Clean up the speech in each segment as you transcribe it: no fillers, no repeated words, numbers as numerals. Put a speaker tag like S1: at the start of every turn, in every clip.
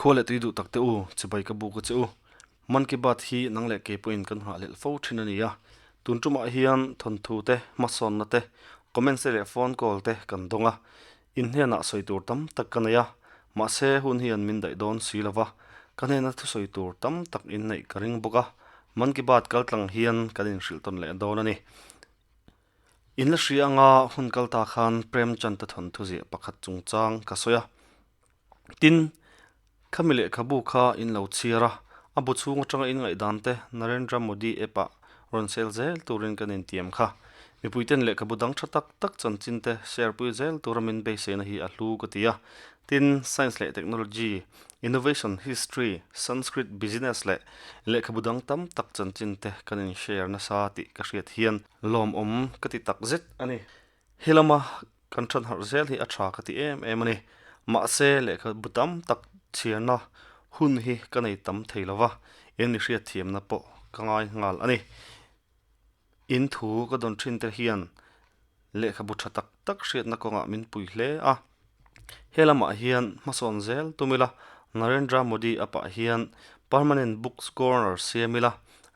S1: Khua leh tui duh tak teh u, chibai ka buk a che u. Man Ki Baat hi nang leh kei pawhin kan nghahhlelh fo thin a ni a. Tun tumah hian thawnthu te, hmasawnna te, comments te leh phone call te kan dawng a. In hnenah sawi tur tam tak ka nei a, mahse hun hian min daih dawn si lo va, ka hnena thusawi tur tam tak in neih ka ring bawk a. Man Ki Baat kaltlang hian kan inhrilh tawn leh dawn a ni. In la hria anga hun kal ta khan Prem Chand-a thawnthu ziah pakhat chungchang ka sawi a. Tin, khami lehkhabu kha in lo chhiar a, a bu chhung atanga in ngaihdan te Narendra Modi app-ah rawn sel zel turin kan intiam kha. Mipuiten lehkhabu dang tha tak tak chanchin te share pui zel tura min beiseina hi a hlu ka ti a. Tin, Science leh Technology, Innovation, History, Sanskrit, Business leh lehkhabu dang tam tak chanchin te kan in share nasa tih ka hriat hian lawmawm ka ti tak zet a ni. He lama kan than harh zel hi a tha ka ti em em a ni. Mahse, lehkhabu tam tak chhiarna hun hi ka nei tam thei lo va, eng mi hriatthiamna pawh ka ngai nghal a ni. In thu ka dawn thin te hian lehkhabu tha tak tak hriatna kawngah min pui hle a. He lamah hian hmasawn zel tum ila, Narendra Modi a pah hian Permanent Books Corner siam ila,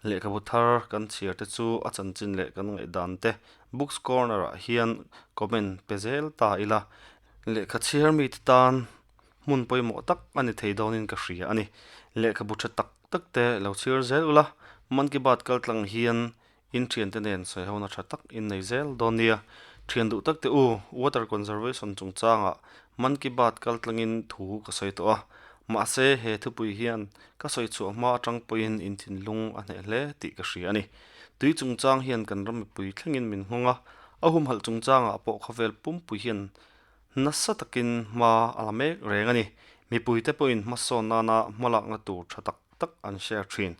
S1: lehkhabu thar kan chhiar te chu a chanchin leh kan ngaihdan te Books Corner ah hian comment pe zel ta ila, lehkha chhiar mite tan hmun pawimawh tak a ni thei dawnin ka hria a ni. Lehkhabu tha tak tak te lo chhiar zel ula, Man Ki Baat kal tlang hian in thiante nen sawihona tha tak in nei zel dawn nia. Thian duh tak te u, Water Conservation chungchangah Man Ki Baat kal tlangin thu ka sawi tawh a. Mahse, he thupui hian ka sawi chhuah hma atang pawhin in thinlung a hneh hle tih ka hria a ni. Tui chungchang hian kan ram mipui thlengin min nghawng a, a humhalh chungchangah pawh khawvel pumpui hian nasa takin hma a la mek reng a ni. Mipuite pawhin hmasawn nana hmalakna tur tha tak tak an share thin.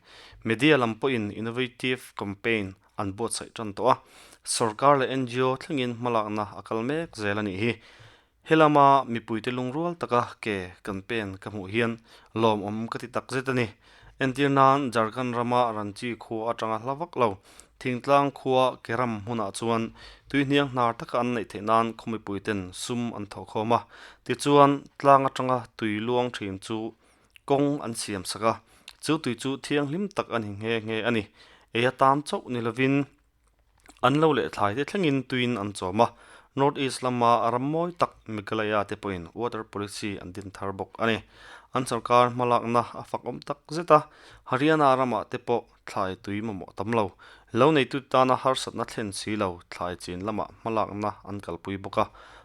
S1: Media lam pawhin innovative campaign an buatsaih tan tawh a, sorkar leh ngo thlengin hmalakna a kal mek zel a nih hi. Helama mipuite lungrual taka ke kan pen ka hmuh hian lawmawm ka ti tak zet a ni. Entir nan Jharkhand rama Ranchi khua atanga hla vak lo thingtlang khua Keram hmunah chuan tuihniang hnar taka an neih theih nan khaw mipuiten sum an thawhkhawm a, tichuan tlang atanga tui luang thin chu kawng an siam sak a, chu tui chu thianghlim tak a ni nghe nghe a ni. Ei atan chauh ni lovin an lo leh thlai te thlengin tuiin an chawm a, North East lama ram mawi tak Meghalaya te pawhin water policy an din thar bawk a ni. An sorkar hmalakna a fakawm tak zet a, Haryana ramah te pawh thlai tui mamawh tam lo, lo neitu tana harsatna thlen si lo thlai chin lamah hmalakna an kalpui bawk a,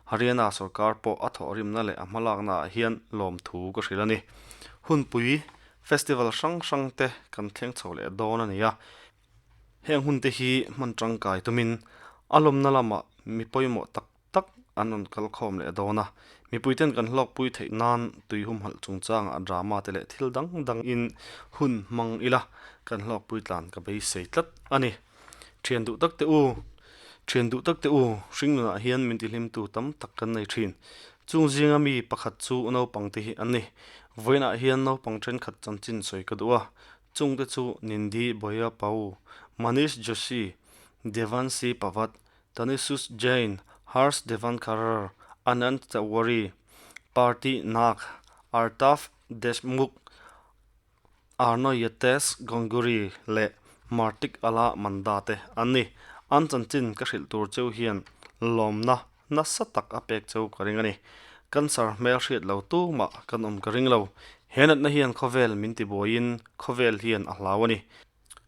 S1: Haryana sorkar pawh a thawhrimna leh a hmalakna ah hian lawmthu ka hrilh a ni. Hunpui festival hrang hrang te kan thleng chho leh dawn a ni a, heng hun te hi hman tangkai tumin a lawmna lamah mi pawimawh tak tak an rawn kal khawm leh dawn a, mipuiten kan hlawkpui theih nan tui humhalh chungchangah drama te leh thil dang dangin hun hmang ila kan hlawkpui tlan ka beisei tlat a ni. Thian duh tak te u, thian duh tak te u, hringnunah hian min tihlimtu tam tak kan nei thin. Chung zinga mi pakhat chu naupang te hi an ni. Vawiinah hian naupang thenkhat chanchin sawi ka duh a, chungte chu Nindi Boya Pau, Manish Joshi, Devanshi Pavat, Tanisus Jain, Harsh Devan Kharar, Anand Tiwari, Parti Nag, Artaf Deshmukh, Arno Yates Gonguri leh Martik Ala Manda te an ni. An chanchin ka hrilh tur cheu hian lawmna nasa tak a pek cheu ka ring a ni. Cancer hmel hriat lo tumah kan awm ka ring lo. He natna hian khawvel min tibuaiin khawvel hian a hlau a ni.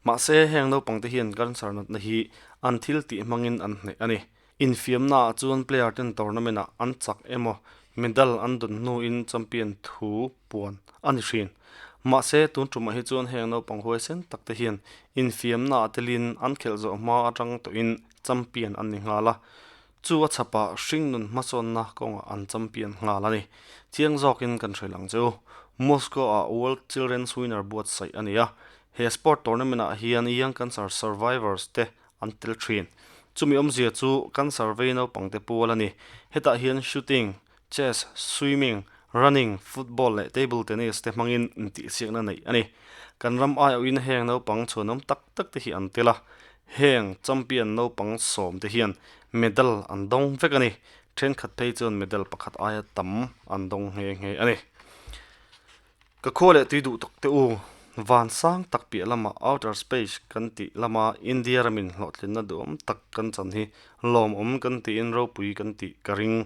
S1: Mahse, heng naupangte hian cancer natna hi an thil tih hmangin an hneh a ni. Infiamnaah chuan player ten tournament-ah an chak emaw medal an dawn hnuin champion thu puan a ni thin. Mahse, tun tumah hi chuan heng naupang huaisen takte hian infiamnaah telin an khelh zawh hma atang tawhin champion an ni nghal a. Chu a chhapah hringnun hmasawnna kawngah an champion nghal a ni. Chiang zawkin kan hrilh ang che u. Moscow-ah World Children's Winner buatsaih a ni a. He sport tournament-ah hian Young Cancer Survivors te an tel thin. Chumi awmzia chu cancer vei naupangte pual a ni. Hetah hian shooting, chess, swimming, running, football leh table tennis te hmangin intihsiakna neih a ni. Kan ram aiawhin heng naupang chhuanawm tak tak te hi an tel a, heng champion naupang sawm te hian medal an dawng vek a ni. Thenkhat phei chuan medal pakhat aia tam an dawng nghe nghe a ni. Ka khua leh tui duh tak te u, van sang tak piah lama outer space kan tih lama India ramin hlawhtlinna duhawm tak kan chan hi lawmawm kan tiin ropui kan tih ka ring.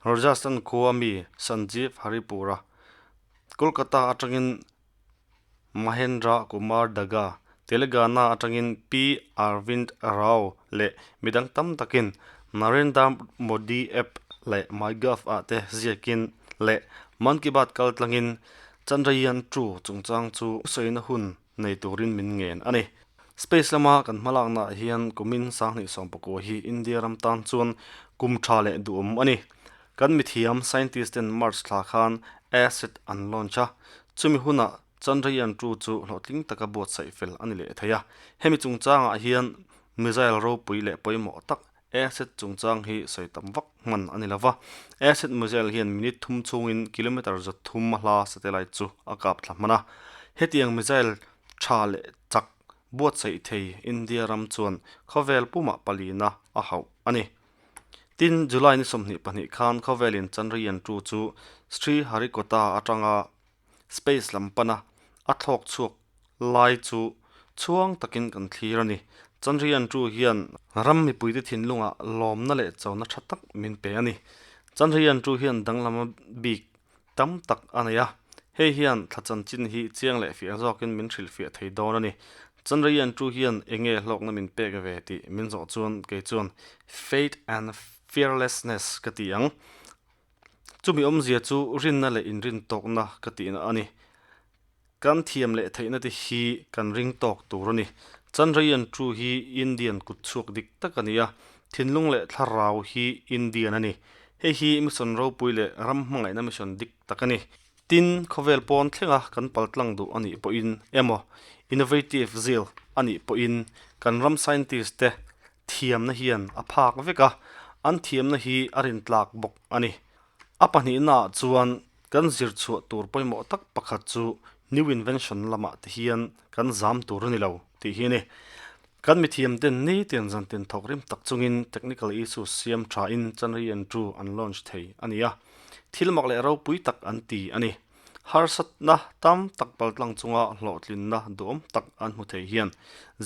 S1: Rajasthan khua mi Sanjeev Haripura, Kolkata atangin Mahendra Kumar Daga, Telangana atangin P Arvind Rao leh midang tam takin Narendra Modi app leh MyGov ah te ziakin leh Mann Ki Baat kal tlangin Chandrayaan two chungchang chu sawina hun nei turin min ngen a ni. Space lama kan hmalaknaah hian kumin 2019 hi India ram tan chuan kum tha leh duhawm a ni. Kan mithiam scientist ten March thla khan ASAT an launch a, chumi hunah Chandrayaan two chu hlawhtling taka buatsaih fel a ni leh thei a. Hemi chungchangah hian missile ropui leh pawimawh tak Acid chungchang hi sawi tam vak hman a ni lo va, acid missile hian minute thum chhungin kilometre 300 a hla satellite chu a kap thla hman a. Hetiang missile tha leh chak buatsaih thei India ram chuan khawvel pumah palina a hauh a ni. Tin, July ni 22 khan khawvelin Chandrayaan two chu Sriharikota atanga Space lam pana a thlawk chhuak lai chu chhuang takin kan thlir a ni. Chandrayaan two hian ram mipuite thinlungah lawmna leh chona tha tak min pe a ni. Chandrayaan two hian danglama bik tam tak a nei a, hei hian thla chanchin hi chiang leh fiah zawkin min hrilhfiah thei dawn a ni. Chandrayaan two hian eng nge hlawkna min pek ve tih min zawh chuan kei chuan Faith and Fearlessness ka ti ang. Chumi awmzia chu rinna leh inrintawkna ka tihna a ni. Kan thiam leh theihna te hi kan ring tawk tur a ni. Chandrayaan two hi Indian kut chhuak dik tak a ni a, thinlung leh thlarau hi Indian a ni. Hei hi mission ropui leh ram hmangaihna mission dik tak a ni. Tin, khawvel pawn thlenga kan paltlang duh a nih pawhin emaw innovative zeal a nih pawhin kan ram scientist te thiamna hian a phak vek a, an thiamna hi a rintlak bawk a ni. A pahnihnaah chuan kan zir chhuah tur pawimawh tak pakhat chu new invention lamah te hian kan zam tur a ni lo tih hi a ni. Kan mithiam ten nitin zantin thawk rim tak chungin technical issues siam thain Chandrayaan two an launch thei a ni a, thil mak leh ropui tak an ti a ni. Harsatna tam tak paltlang chunga hlawhtlinna duhawm tak an hmu thei hian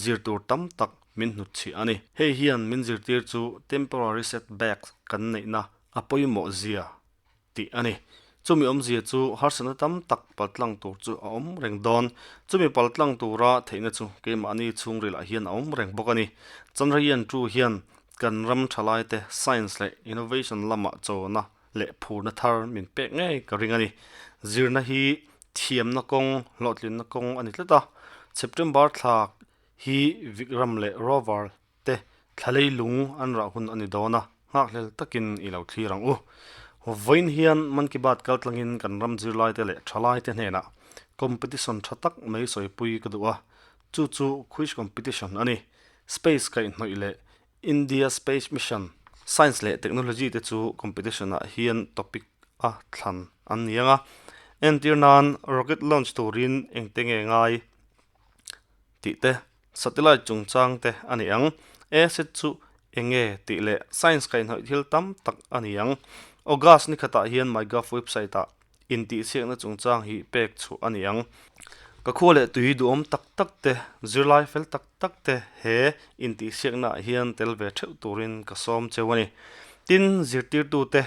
S1: zir tur tam tak min hnutchhiah a ni. Hei hian min zirtir chu temporary setback kan neihna a pawimawh zia tih a ni. Chumi awmzia chu harsatna tam tak paltlang tur chu a awm reng dawn. Chumi paltlang tura theihna chu keimahni chhungrilah hian a awm reng bawk a ni. Chandrayaan two hian kan ram thalaite science leh innovation lamah chona leh phurna thar min pek ngei ka ring a ni. Zirna hi thiamna kawng, hlawhtlinna kawng a ni tlat a. September thla hi Vikram leh Rover te thlalei lung an rah hun a ni dawn a, nghakhlel takin i lo thlir ang u. Vawiin hian Mann Ki Baat kal tlangin kan ram zirlaite leh thalaite hnenah competition tha tak mai sawipui ka duh a, chu chu quiz competition a ni. Space kaihhnawih leh India Space Mission, Science leh Technology te chu competition ah hian topic a thlan an ni ang a, entir nan rocket launch turin engte nge ngai? tih te, satellite chungchang te a ni ang. Acid chu eng nge tih leh science kaihhnawih thil tam tak a ni ang. August ni khatah hian MyGov website ah intihsiakna chungchang hi pek chhuah a ni ang. Ka khua leh tui duhawm tak tak te, zirlai fel tak tak te he intihsiakna ah hian tel ve theuh turin ka sawm cheu a ni. Tin, zirtirtute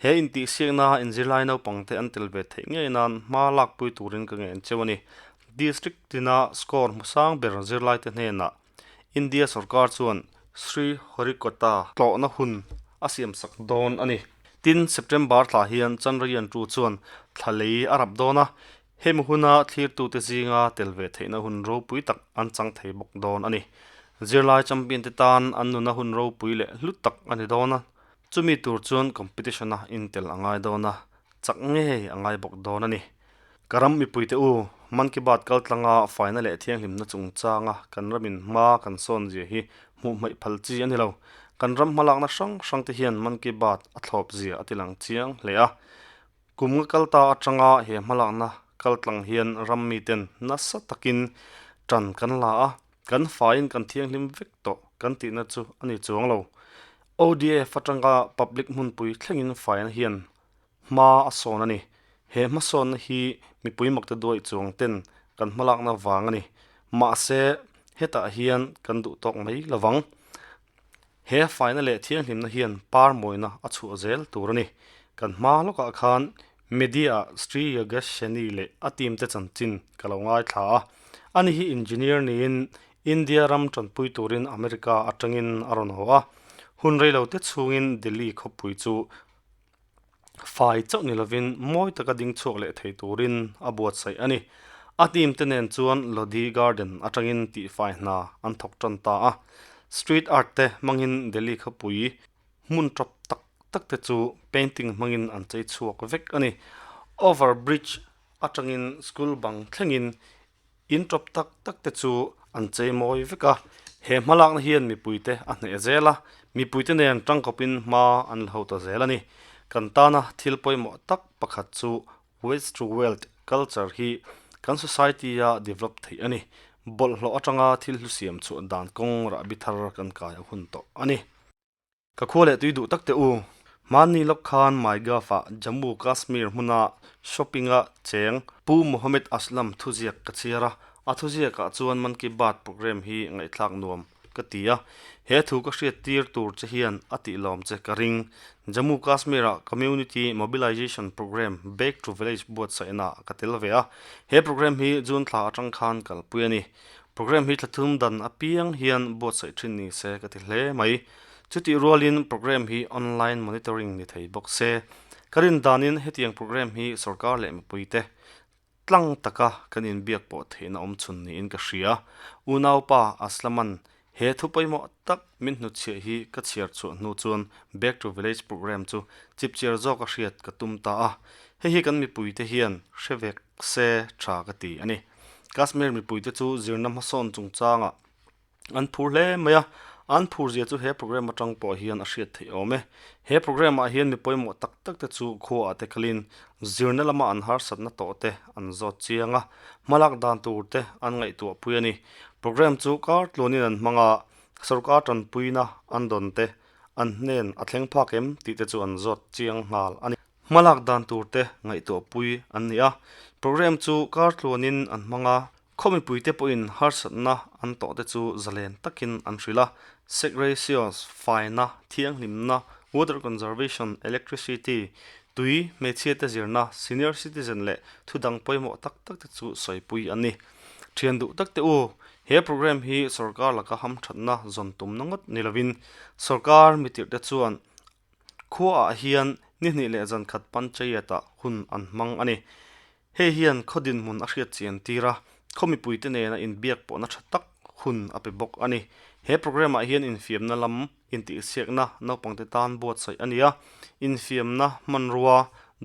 S1: he intihsiakna inzirlai naupangte an tel ve theih ngei nan hma lakpui turin ka ngen cheu a ni. District tina score hmu sang ber zirlaite hnenah India sorkar chuan Sri Harikota tlawhna hun a siamsak dawn a ni. Tin, September thla hian Chandrayaan two chuan thla lei a rap dawn a, hemi huna thlirtute zinga tel ve theihna hun ropui tak an chang thei bawk dawn a ni. Zirlai champion te tan an nuna hun ropui leh hlu tak a ni dawn a, chumi tur chuan competition-a intel a ngai dawn a, chak ngei a ngai bawk dawn a ni. Ka ram mipuite u, Mann Ki Baat kal tlanga faina leh thianghlimna chungchanga kan ramin hma kan sawn zia hi hmuh hmaih phal chi a ni lo. Kan ram hmalakna hrang hrang te hian Mann Ki Baat a thlawp zia a tilang chiang hle a. Kum nga kal ta atanga he hmalakna kal tlang hian ram miten nasa takin tan kan la a, kan faiin kan thianghlim vek tawh kan tihna chu a ni chuang lo. ODF atanga public hmunpui thlengin faina hian hma a sawn a ni. He hmasawnna hi mipui makte duaih chuang ten kan hmalakna vang a ni. Mahse, hetah hian kan duh tawk mai lo vang. He faina leh thianghlimna hian par mawina a chhuah zel tur a ni. Kan hma lawkah khan media-ah Sri Yogesh Sheni leh a team te chanchin ka lo ngaithla a. Ani hi engineer niin India ram tanpui turin America atangin a rawn haw a. Hun reilote chhungin Delhi khawpui chu Fai chauh ni lovin mawi taka ding chhuak leh thei turin a buatsaih a ni. A team te nen chuan Lodhi Garden atangin tihfai hna an thawk tan ta a. Street art te hmangin Delhi khawpui hmun tawp tak tak te chu painting hmangin an chei chhuak vek a ni. Over bridge atangin school bang thlengin In tawp tak tak te chu an chei mawi vek a, he hmalakna hian mipuite a hneh zel a, mipuite nen tangkawpin hma an la ho ta zel a ni. Kan tana thil pawimawh tak pakhat chu waste to wealth culture hi kan society-a develop theih a ni. Bawlhhlawh atanga thil hlu siam chhuah dan kawng rahbi thar kan kai a hun tawh a ni. Ka khua leh tui duh tak teh u. Hmanni lawk khan MyGov-ah Jammu Kashmir hmuna shopping-a cheng Pu Mohammed Aslam thuziak ka chhiar a, a thuziakah chuan Mann Ki Baat programme hi ngaihthlak nuam ka ti a, he thu ka hriat tir tur che hian a tih lawm che ka ring. Jammu Kashmir-ah Community Mobilization Programme Back to Village buatsaihna ka tel ve a, he programme hi June thla atang khan kalpui a ni. Programme hi thlathum dan apiang hian buatsaih thin ni se ka ti hle mai. Chutih rualin programme hi online monitoring ni thei bawk se. Ka rin danin hetiang programme hi sorkar leh mipuite tlang taka kan inbiak pawh theihna awm chhun niin ka hria. Unaupa Aslaman he thu pawimawh tak min hnutchhiah hi ka chhiar chhuah hnu chuan Back to Village programme chu chipchiar zawka hriat ka tum ta a. Hei hi kan mipuite hian hre vek se tha ka ti a ni. Kashmir mipuite chu zirna hmasawn chungchangah An phur hle mai a, an phur zia chu he programme atang pawh hian a hriat theih awm e. He programme ah hian mi pawimawh tak tak te chu khuaah te khalin zirna lama an harsatna tawh te an zawt chiang a, hmalak dan tur te an ngaihtuah pui a ni. Programme chu kar tluanin an hmang a, sorkar tanpuina an dawn te an hnen a thleng phak em tih te chu an zawt chiang nghal a ni. Hmalak dan tur te ngaihtuah pui an ni a, programme chu kar tluanin an hmang a, Khaw mipuite pawhin harsatna an tawhte chu zalen takin an hrilh a, sex ratios, faina, thianghlimna, water conservation, electricity, tui, hmeichhiate zirna, senior citizen leh thu dang pawimawh tak takte chu sawipui an ni. Thian duh takte u, he programme hi sorkar laka hamthatna zawn tumna ngawt ni lovin sorkar mitirhte chuan Khuaah hian ni hnih leh zan khat Panchayat-ah hun an hmang a ni. Hei hian khaw dinhmun a hriat chian tir a, khaw mipuite nena inbiak pawhna tha tak hun a pe bawk a ni. He programme-ah hian infiamna lam intihsiakna naupangte tan buatsaih a ni a, infiamna hmanrua,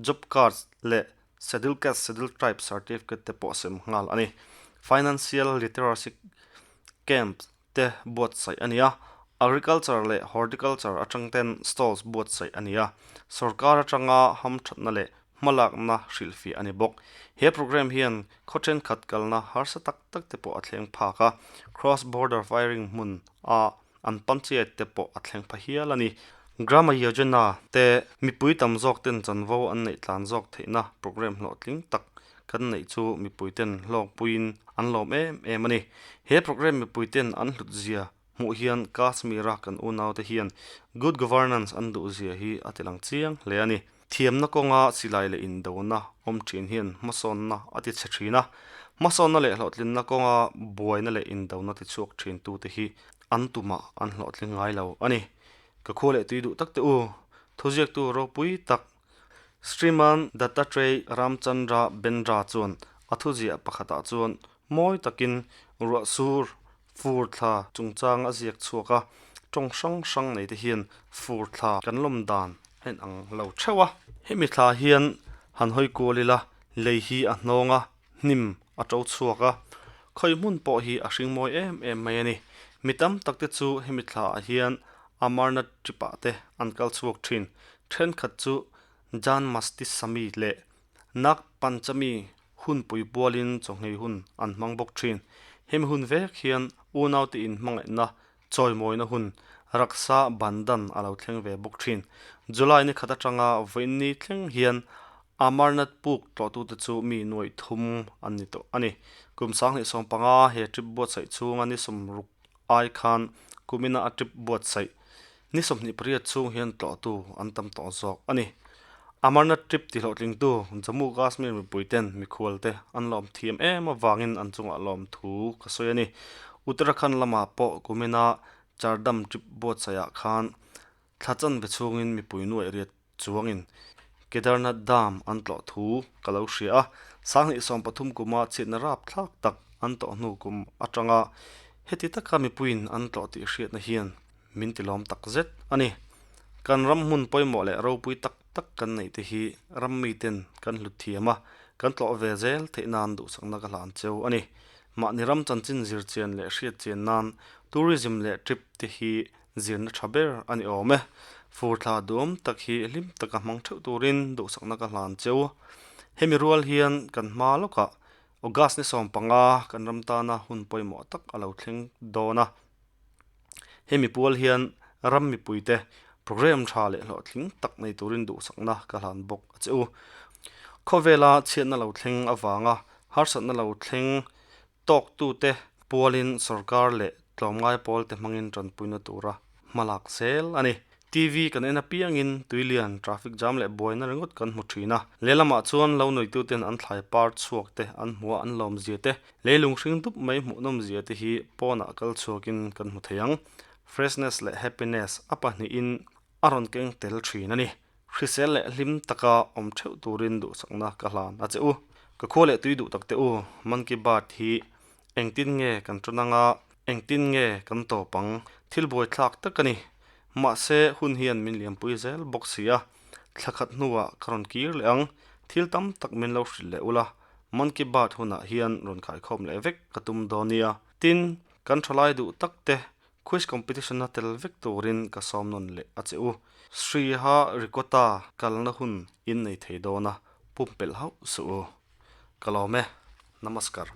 S1: job cards leh Schedule Caste Schedule Tribe certificate te pawh sem nghal a ni. Financial Literacy Camp te buatsaih a ni a, Agriculture leh Horticulture atang ten stalls buatsaih a ni a, sorkar atanga hamthatna leh hmalakna hrilhfiah a ni bawk. He programme hian khaw thenkhat kalna harsa tak tak te pawh a thleng phak a, cross border firing hmun a an panchayat te pawh a thleng pha hial a ni. Grama Yojana te mipui tam zawk ten chanvo an neih tlan zawk theihna programme hlawhtling tak Kan neih chu mipuiten hlawkpuiin an lawm em em a ni. He programme mipuiten an hlut zia hmuh hian Kashmir-a kan unaute hian good governance an duh zia hi a ti lang chiang hle a ni. Thiamna kawnga silai leh indona awm thin hian hmasawnna a ti chhe thin a, hmasawnna leh hlawhtlinna kawnga buaina leh indona ti chhuak thintute hi an tumah an hlawhtling ngai lo a ni. Ka khua leh tui duh tak te u, thuziaktu ropui tak Shriman Dattatray Ramchandra Bendra chuan a thuziah pakhatah chuan mawi takin ruahsur fur thla chungchang a ziak chhuak a, tawng hrang hrang neite hian fur thla kan lawm dan a inang lo theuh a. Hemi thla hian han hawi kual ila lei hi a hnawng a, hnim a to chhuak a, khawi hmun pawh hi a hring mawi em em mai a ni. Mi tam tak te chu hemi thlaah hian Amarnath trip ah te an kal chhuak thin. Thenkhat chu Janmastisami leh Nag Panchami hunpui pualin chawhngei hun an hmang bawk thin. Hemi hun vek hian unaute inhmangaihna chawimawina hun Raksha Bandhan a lo thleng ve bawk thin. July ni khat atanga vawiinni thleng hian. Amarnath puk tlawhtute chu mi nuaih thum an ni tawh a ni. Kum 2015 he trip buatsaih chhunga ni 60 ai khan kumina a trip buatsaih ni 28 chhung hian tlawhtu an tam tawh zawk a ni. Amarnath trip tihlawhtlingtu Jammu Kashmir mipuiten mikhualte an lawm thiam em avangin an chungah lawm thu ka sawi a ni. Uttarakhand lamah pawh kumina Chardham trip buatsaihah khan Thla chanve chhungin mipui nuaih riat chuangin Kedarnath Dam an tlawh thu ka lo hria a, 2013 kuma chhiatna rapthlak tak an tawh hnu kum atanga heti taka mipuiin an tlawh tih hriatna hian min tilawm tak zet a ni. Kan ram hmun pawimawh leh ropui tak tak kan neih te hi ram miten kan hlut thiam a, kan tlawh ve zel theih nan duhsakna ka hlan cheu a ni. Mahni ram chanchin zirchian leh hriatchian nan tourism leh trip te hi Zirna tha ber a ni awm e. Fur thla duam tak hi hlim taka hmang theuh turin duhsakna ka hlan cheu. Hemi rual hian kan hma lawkah August ni 15 kan ram tana hun pawimawh tak a lo thleng dawn a. Hemi pual hian ram mipuite programme tha leh hlawhtling tak nei turin duhsakna ka hlan bawk a che u. Khawvela chhiatna lo thleng avanga harsatna lo thleng Tawktute pualin sorkar leh tlawmngai pawlte hmangin tanpuina tura hmalak zel a ni. TV kan en apiangin tuilian, traffic jam leh buaina ringawt kan hmu thin a. Lehlamah chuan lo nuituten an thlai par chhuak te, an hmuh a an lawm zia te, leilung hring dup mai hmuhnawm zia te hi pawnah kal chhuakin kan hmu thei ang. Freshness leh happiness a pahnihin a rawn keng tel thin a ni. Hrisel leh hlim taka awm theuh turin duhsakna ka hlan a che u. Ka khua leh tui duh tak teh u, Mann Ki Baat hi engtin nge kan ṭan anga, engtin nge kan tawp ang? Thil buaithlak tak a ni. Mahse, hun hian min liampui zel bawk si a, thla khat hnuah ka rawn kir leh ang. Thil tam tak min lo hrilh leh ula, Mann Ki Baat hunah hian rawn khaikhawm leh vek ka tum dawn nia. Tin, kan ṭhalai duh tak te Quiz competition a tel vek turin ka sawm nawn leh a che u. Sriha Rikota kalna hun in nei thei dawn a, pumpelh hauh suh u. Ka lawm e. Namaskar.